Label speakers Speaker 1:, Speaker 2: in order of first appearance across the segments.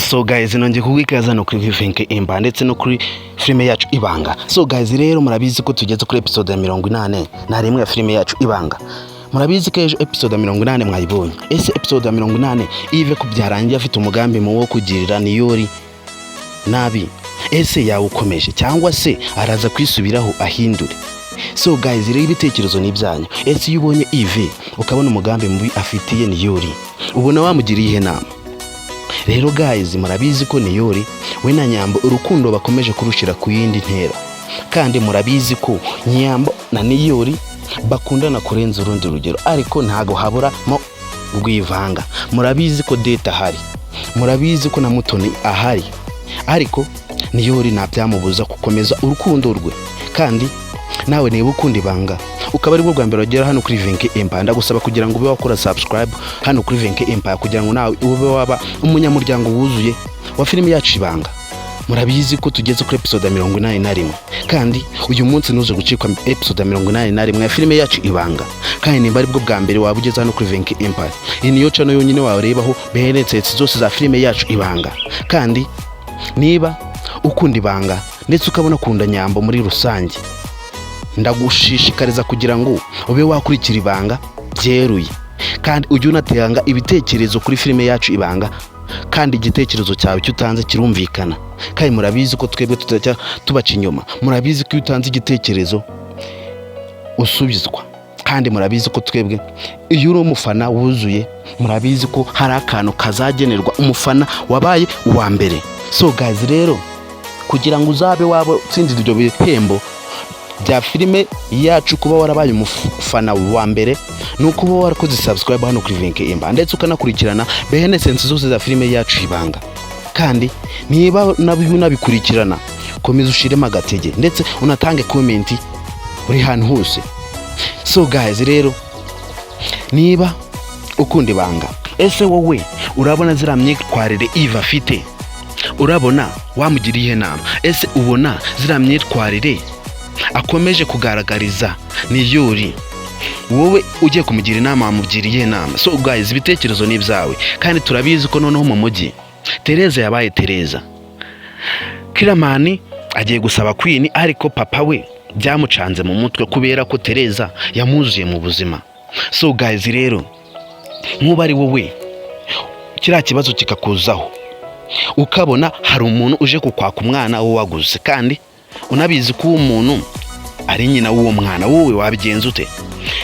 Speaker 1: So guys, nongeye kuguha no kuri Venke Empire ndetse no kuri filime yacu Ibanga. So guys rero, murabizi ko tugeze kuri episode ya 81 ya filime yacu Ibanga. Murabizi ko ejo episode ya 80 mwayibonye. Ese episode ya 80, Yves ko byarangiye afite umugambi mu wo kugirira Niyori nabi, ese yawukomeje cyangwa se araza kwisubiraho ahindure? So guys rero, ibitekerezo ni ibyanyu. Ese iyo ubonye Yves, ukabona umugambi mubi afitiye Niyori, ubona wamugiriye iyihe nama? Rero guys, murabizi ko Niyori we na Nyambo urukundo bakomeje kurushyira ku yindi ntera, kandi murabizi ko Nyambo na Niyori bakundana kurenza urundi rugero, ariko ntago haburamo rwivanga. Murabizi ko Deta ahari, murabizi ko na Mutoni ahari, ariko Niyori ntabyamubuza gukomeza urukundo rwe. Kandi nawe niba ukunda Ibanga, ukaba aribwo bwa mbere wagera hano kuri Venke Empire, ndagusaba kugira ngo ube wakora subscribe hano kuri Venke Empire, kugira ngo nawe ube waba umunyamuryango wuzuye wa filime yacu Ibanga. Murabizi ko tugeze kuri episode ya 81, kandi uyu munsi ntuze gucikwa episode ya 81 ya filime yacu Ibanga. Kandi nimba aribwo bwa mbere waba ugeze hano kuri Venke Empire, iyi niyo channel yonyine warebaho behind zose za filime yacu Ibanga. Kandi niba ukunda Ibanga ndetse ukabona ukunda Nyambo muri rusange, ndagushishikariza kugira ngo ube wakurikira Ibanga byeruye, kandi ujye unatanga ibitekerezo kuri filime yacu Ibanga, kandi igitekerezo cyawe icyo utanze kirumvikana. Kandi murabizi ko twebwe tutajya tubaca inyuma. Murabizi ko iyo utanze igitekerezo usubizwa, kandi murabizi ko twebwe iyo uri umufana wuzuye, murabizi ko hari akantu kazagenerwa umufana wabaye uwa mbere. So guys rero, kugira ngo uzabe waba utsindira ibyo bihembo bya filime yacu, kuba warabaye umufana wa mbere ni ukuba warakoze subscribe hano kuri Venke Empire, ndetse ukanakurikirana behind scenes zose za filime yacu Ibanga. Kandi niba nabyo unabikurikirana, komeza ushiremo agatege, ndetse unatange comment buri hantu hose. So guys rero, niba ukunda Ibanga, ese wowe urabona ziriya myitwarire Yves afite, urabona wamugira iyihe nama? Ese ubona ziriya myitwarire akomeje kugaragariza Niyori, wowe ugiye kumugira inama wamugira iyihe nama? So guys, ibitekerezo ni ibyawe. Kandi turabizi ko noneho mu mujyi Tereza yabaye Tereza. Kiramani agiye gusaba Queen, ariko papa we byamucanze mu mutwe kubera ko Tereza yamuzuye mu buzima. So guys rero, nk'uba ari wowe kiriya kibazo kikakuzaho, ukabona hari umuntu uje kukwaka umwana wo waguze, kandi unabizi ko uwo muntu ari nyina w'uwo mwana, wowe wabigenza ute?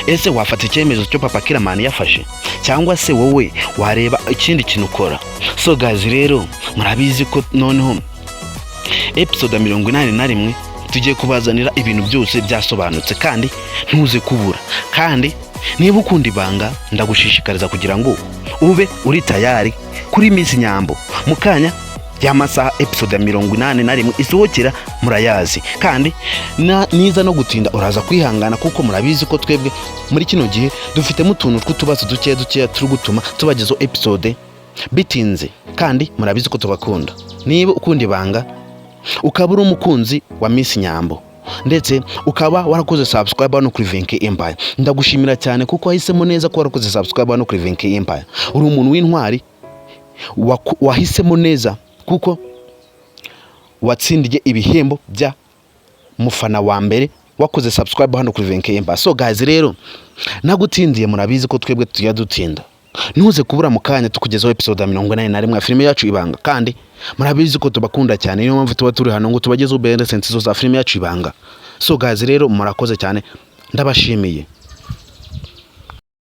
Speaker 1: Ese wafata icyemezo cyo papa Kiramani yafashe, cyangwa se wowe wareba ikindi kintu ukora? So guys rero, murabizi ko noneho episode ya 81 tugiye kubazanira ibintu byose byasobanutse, kandi ntuze kubura. Kandi niba ukunda Ibanga, ndagushishikariza kugira ngo ube uri tayari kuri Miss Nyambo mu kanya y'amasaha episode ya 81 isohokera. Murayazi, kandi niza no gutinda uraza kwihangana, kuko murabizi ko twebwe muri kino gihe dufitemo utuntu tw'utubazo dukeya dukeya turi gutuma tubagezaho episode bitinze. Kandi murabizi ko tubakunda. Niba ukunda Ibanga, ukaba uri umukunzi wa Miss Nyambo, ndetse ukaba warakoze subscribe hano kuri Venke Empire, ndagushimira cyane kuko wahisemo neza ko warakoze subscribe hano kuri Venke Empire. Uri umuntu w'intwari, wahisemo neza kuko watsindiye ibihembo bya mufana wa mbere wakoze subscribe hano kuri Venke Empire. So guys rero, nagutindiye, murabizi ko twebwe tujya dutinda. Ntuze kubura mu kanya tukugezaho episode ya 81 ya filime yacu Ibanga. Kandi murabizi ko tubakunda cyane, niyo mpamvu tuba turi hano ngo tubagezeho behind scenes za filime yacu Ibanga. So guys rero, murakoze cyane, ndabashimiye.